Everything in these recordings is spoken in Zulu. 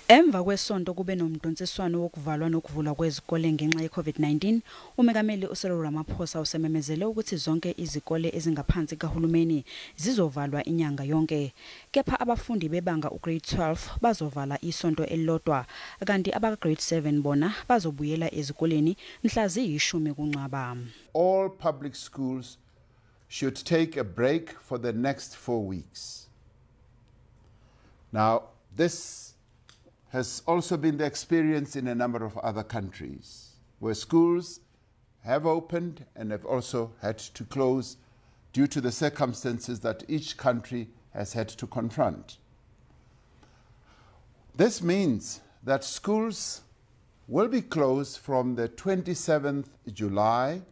Emva kwesonto kube nomdonsiswano wokuvalwa nokuvulwa kwezikole ngenxa ye-COVID-19, uMengameli uCyril Ramaphosa usememezele ukuthi zonke izikole ezingaphansi kahulumeni zizovalwa inyanga yonke. Kepha abafundi bebanga uGrade 12 bazovala isonto elilodwa, kanti abaka-Grade 7 bona bazobuyela ezikoleni mhla ziyi-10 kuNcwaba. All public schools should take a break for the next 4 weeks. Now, this has also been the experience in a number of other countries where schools have opened and have also had to close due to the circumstances that each country has had to confront. This means that schools will be closed from the 27th July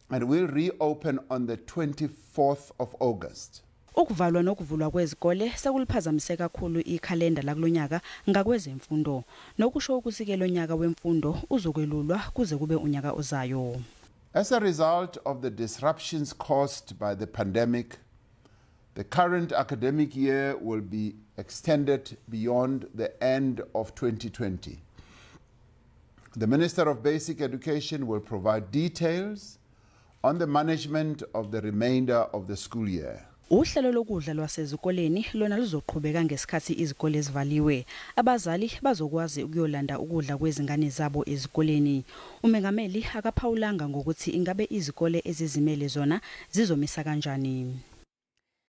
and will reopen on the 24th of August. Ukuvalwa nokuvulwa kwezikole sekuliphazamise kakhulu ikhalenda lakulonyaka ngakwezemfundo, nokusho ukuthi ke lonyaka wemfundo uzokwelulwa kuze kube unyaka ozayo. As a result of the disruptions caused by the pandemic, the current academic year will be extended beyond the end of 2020. The Minister of Basic Education will provide details on the management of the remainder of the school year. Uhlelo lokudla lwasezikoleni lona luzoqhubeka ngesikhathi izikole ezivaliwe. Abazali bazokwazi ukuyolanda ukudla kwezingane zabo ezikoleni. Umengameli akaphawulanga ngokuthi ingabe izikole ezizimele zona zizomisa kanjani.